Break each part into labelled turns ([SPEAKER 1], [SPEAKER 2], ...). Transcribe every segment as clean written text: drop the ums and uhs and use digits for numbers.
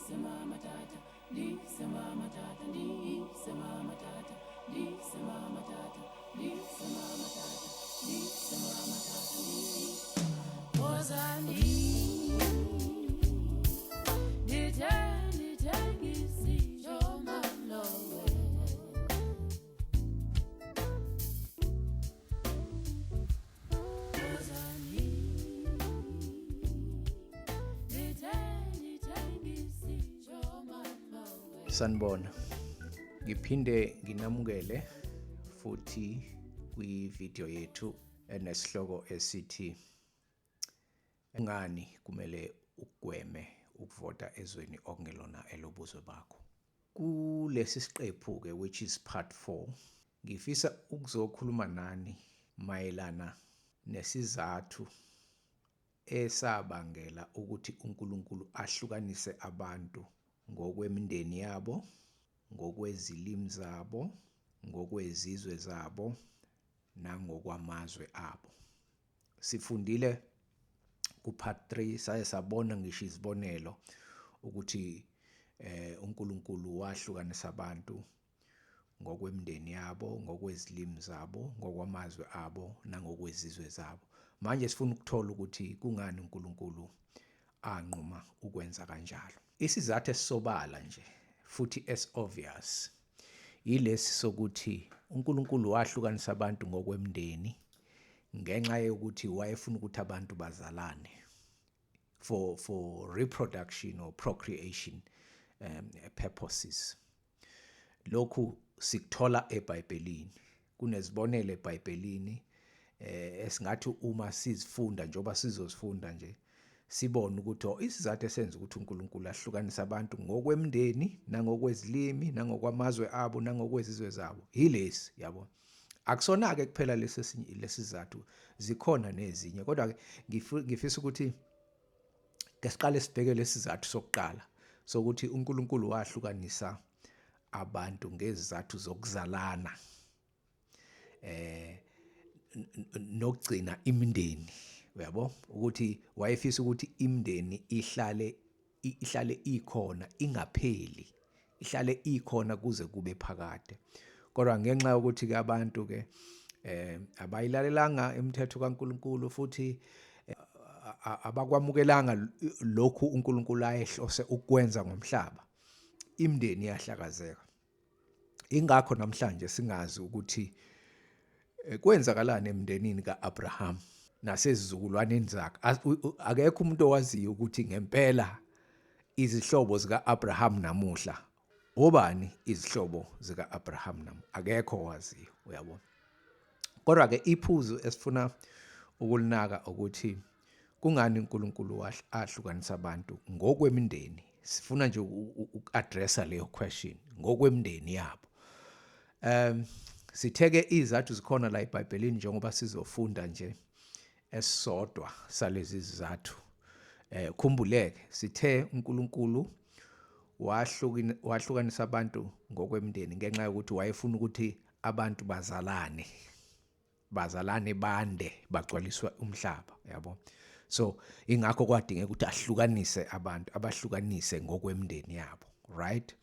[SPEAKER 1] Ndise mama tata, ndise mama tata, ndise mama tata, ndise mama tata, ndise mama tata, ndise mama tata, ndise. Wozani, ndithe ndithengisi njomalowe. Wozani, ndithe ndithengisi njomalowe.
[SPEAKER 2] Sanibona. Ngiphinde nginamukele futhi kwi-video yethu enesihloko esithi ngani kumele ugweme ukuvota ezweni okungelona elobuzwe bakho. Kulesi siqephu ke, which is part 4, ngifisa ukuzokhuluma nani mayelana nesizathu esabangela ukuthi uNkulunkulu ahlukanise abantu ngokwemindeni yabo, ngokwezilimi zabo, ngokwezizwe zabo nangokwamazwe abo. Sifundile ku part 3, saye sabona ngisho izibonelo ukuthi uNkulunkulu wahlukanisa abantu ngokwemindeni yabo, ngokwezilimi zabo, ngokwamazwe abo nangokwezizwe zabo. Manje sifuna ukuthola ukuthi kungani uNkulunkulu anquma ukwenza kanjalo. Isizathu esisobala nje futhi es obvious yilesi sokuthi uNkulunkulu wahlukanisa abantu ngokwemindeni ngenxa yokuthi wayefuna ukuthi abantu bazalane for reproduction or procreation purposes. Lokhu sikuthola eBhayibhelini. Kunezibonelo eBhayibhelini esingathi uma sizifunda, njengoba sizozifunda nje, sibone ukuthi oh, isizathu esenza ukuthi uNkulunkulu ahlukanise abantu ngokwemindeni nangokwezilimi nangokwamazwe abo nangokwezizwe zabo yilesi, yabo. Akusona ke kuphela lesi esinye lesizathu, zikhona nezinye, kodwa ke ngifisa ukuthi ke siqale sibheke lesizathu sokuqala sokuthi uNkulunkulu wahlukanisa abantu ngezizathu zokuzalana nokugcina imindeni, uyabo, ukuthi wayefisa ukuthi imindeni ihlale ikhona, ingapheli, ihlale ikhona kuze kube phakade. Kodwa ngenxa yokuthi ke abantu ke abayilalelanga imithetho kaNkuluNkulu futhi abakwamukelanga lokhu uNkulunkulu ayehlose ukwenza ngomhlaba, imindeni iyahlakazeka. Ingakho namhlanje singazi ukuthi kwenzakalani emndenini kaAbraham nasezizukulwaneni zakhe. Akekho umuntu owaziyo ukuthi ngempela izihlobo zikaAbraham namuhla obani, izihlobo zikaAbraham nam akekho owaziyo, uyabona. Kodwa ke iphuzu esifuna ukulinaka ukuthi kungani uNkulunkulu ahlukanisa abantu ngokwemindeni. Sifuna nje uku-addressa leyo question ngokwemindeni yabo. Sitheke izathu zikhona la eBhayibhelini, njengoba sizofunda nje esisodwa salezi zizathu. Khumbuleke sithe uNkulunkulu wahlukanisa abantu ngokwemindeni ngenxa yokuthi wayefuna ukuthi abantu bazalane, bazalane bande, bagcwaliswe umhlaba, yabo. So ingakho kwadingeka ukuthi ahlukanise abantu, abahlukanise ngokwemindeni yabo, right?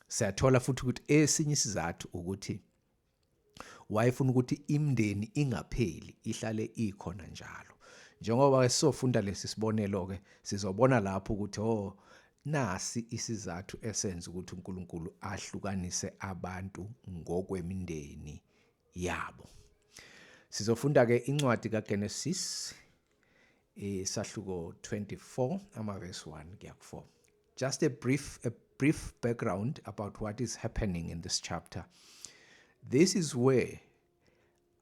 [SPEAKER 2] Siyathola futhi ukuthi esinye isizathu ukuthi wayefuna ukuthi imindeni ingapheli, ihlale ikhona njalo. Njengoba sisofunda lesi sibonelo ke, sizobona lapho ukuthi oh, nasi isizathu esenza ukuthi uNkulunkulu ahlukanise abantu ngokwemindeni yabo. Sizofunda ke incwadi kaGenesis, isahluko 24, amavesi 1 kuya ku 4. Just a brief background about what is happening in this chapter. This is where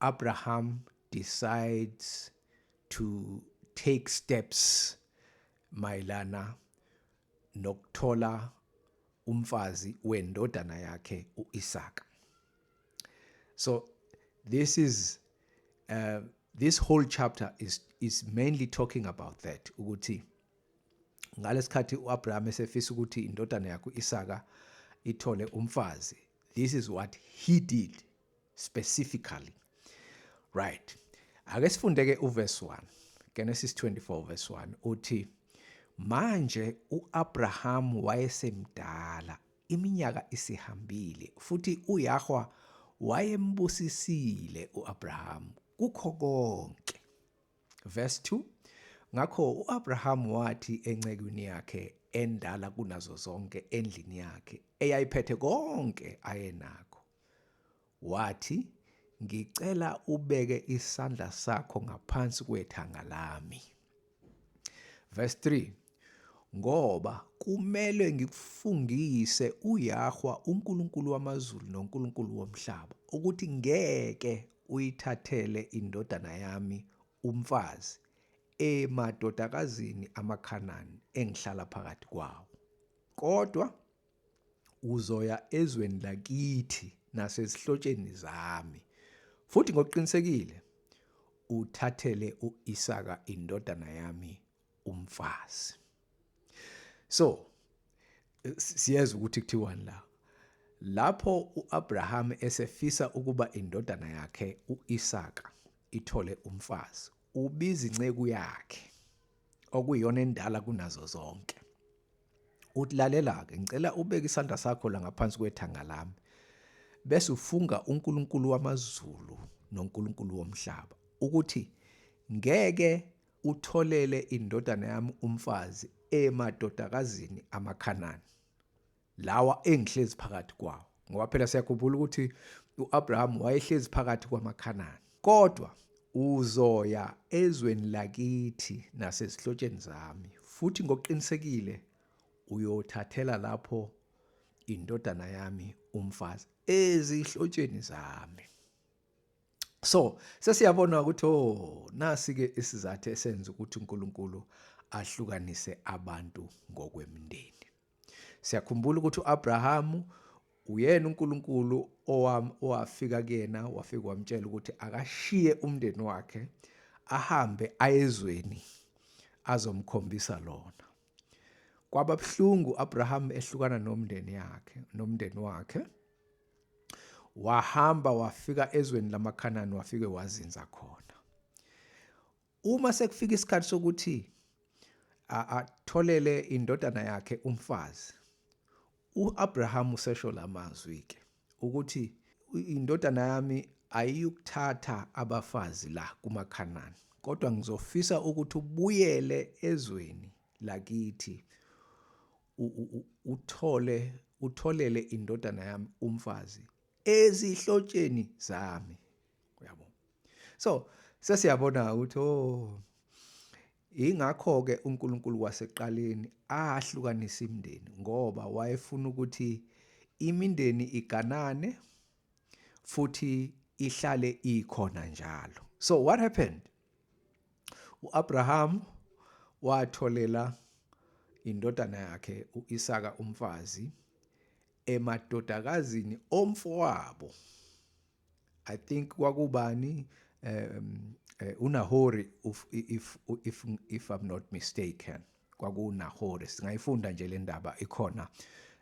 [SPEAKER 2] Abraham decides to take steps mayelana nokuthola umfazi wendodana yakhe uIsaka. So this whole chapter is mainly talking about that, ukuthi ngalesikhathi uAbraham esefisa ukuthi indodana yakhe uIsaka ithole umfazi, this is what he did specifically, right? Ake sifunde ke uverse 1, Genesis 24 verse 1, uthi: Manje uAbrahamu wayesemdala, iminyaka isihambile, futhi uYahwa wayembusisile uAbrahamu kukho konke. Verse 2. Ngakho uAbrahamu wathi encekwini yakhe endala kunazo zonke endlini yakhe eyayiphethe konke ayenakho, wathi, ngicela ubeke isandla sakho ngaphansi kwethanga lami. Verse 3. Ngoba kumele ngikufungise uYahwa uNkulunkulu wamazulu noNkulunkulu womhlaba ukuthi ngeke uyithathele indodana yami umfazi emadodakazini amaKhanani engihlala phakathi kwawo, kodwa uzoya ezweni lakithi nasezihlotsheni zami, futhi ngokuqinisekile uthathele uIsaka indodana yami umfazi. So siyezwa ukuthi kuthiwani la. Lapho uAbraham esefisa ukuba indodana yakhe uIsaka ithole umfazi, ubiza inceku yakhe okuyiyona endala kunazo zonke. Uthi, lalela-ke, ngicela ubeke isandla sakho la ngaphansi kwethanga lami, bese ufunga uNkulunkulu wamazulu noNkulunkulu womhlaba ukuthi ngeke utholele indodana yami umfazi emadodakazini amaKhanani lawa engihlezi phakathi kwawo. Ngoba phela siyakhumbula ukuthi uAbraham wayehlezi phakathi kwamaKhanani, kodwa uzoya ezweni lakithi nasezihlotsheni zami, futhi ngokuqinisekile uyothathela lapho indodana yami umfazi ezihlotsheni zami. So sesiyabona ukuthi oh, nasi ke isizathu esenza ukuthi uNkulunkulu ahlukanise abantu ngokwemindeni. Siyakhumbula ukuthi uAbraham uyena uNkulunkulu owafika kuyena, wafika wamtshela ukuthi akashiye umndeni wakhe ahambe ayezweni azomkhombisa lona. Kwaba buhlungu Abraham ehlukana nomndeni yakhe nomndeni wakhe. Wahamba wafika ezweni lamaKhanani, wafike wazinza khona. Uma sekufika isikhathi sokuthi atholele indodana yakhe umfazi, uAbraham usesho lamazwi ke ukuthi indodana yami ayiyukuthatha abafazi la kumaKhanani, kodwa ngizofisa ukuthi ubuyele ezweni lakithi uthole utholele indodana yami umfazi ezihlotsheni zami. Uyabo? So sesiyabona ukuthi oh, ingakho ke uNkulunkulu waseqaleni ahlukanisa imindeni, ngoba wayefuna ukuthi imindeni iganane futhi ihlale ikhona njalo. So what happened? uAbraham watholela indodana yakhe uIsaka umfazi emadodakazini omfowabo. I think kwakubani, uNahori, if if if I'm not mistaken, kwakuNahori. Singayifunda nje le ndaba, ikhona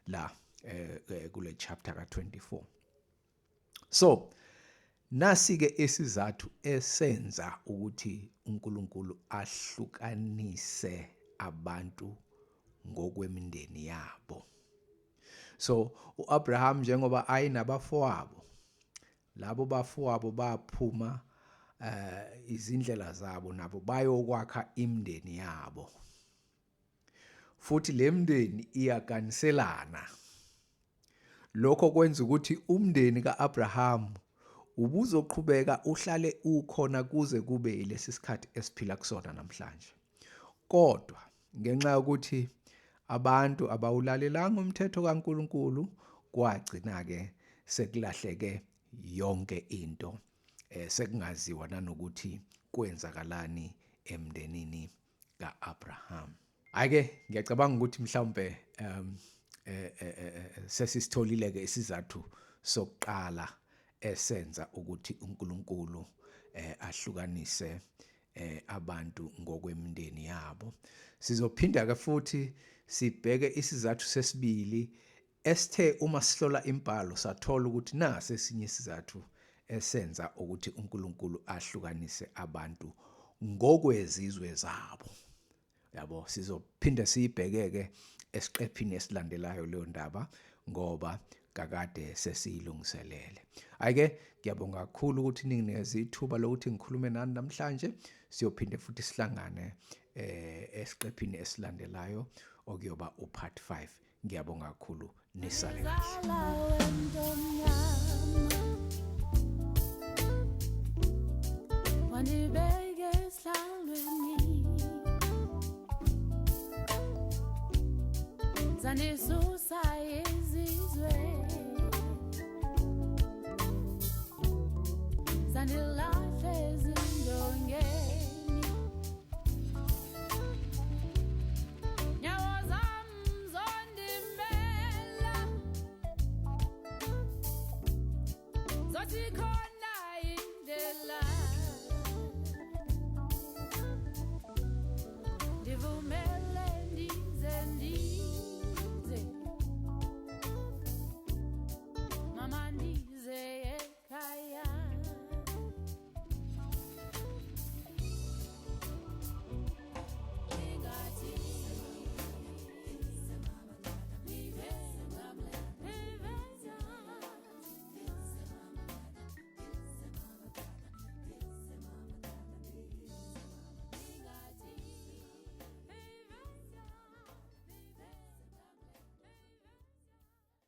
[SPEAKER 2] la kule chapter ka24. So nasi ke isizathu esenza ukuthi uNkulunkulu ahlukanise abantu ngokwemindeni yabo. So uAbraham njengoba ayinabafowabo, labo bafowabo baphuma izindlela zabo nabo bayokwakha imindeni yabo, futhi le mndeni iyaganiselana. Lokho kwenza ukuthi umndeni kaAbraham ubuzoqhubeka uhlale ukhona kuze kube yilesi sikhathi esiphila kusona namhlanje. Kodwa ngenxa yokuthi abantu abawulalelanga umthetho kaNkuluNkulu, kwagcina-ke sekulahleke yonke into, sekungaziwa nanokuthi kwenzakalani emndenini ka-Abraham. Ake ngiyacabanga ukuthi mhlawumbe sesisitholile ke isizathu sokuqala esenza ukuthi uNkulunkulu ahlukanise abantu ngokwemindeni yabo. Sizophinda ke futhi sibheke isizathu sesibili esithe uma sihlola imbhalo sathola ukuthi nasi esinye isizathu esenza ukuthi uNkulunkulu ahlukanise abantu ngokwezizwe zabo. Yabo, sizophinde siyibhekeke esiqephini esilandelayo leyo ndaba, ngoba kakade sesiyilungiselele. Ayike, ngiyabonga kakhulu ukuthi ninginikeze ithuba lokuthi ngikhulume nani namhlanje. Siyophinde futhi sihlangane esiqephini esilandelayo okuyoba upart 5. Ngiyabonga kakhulu, nisale kahle.
[SPEAKER 1] Wandibeke esihlalweni, zandisusa izizwe, zandilahla ezindongeni, nyawo zam zondimela, zothi.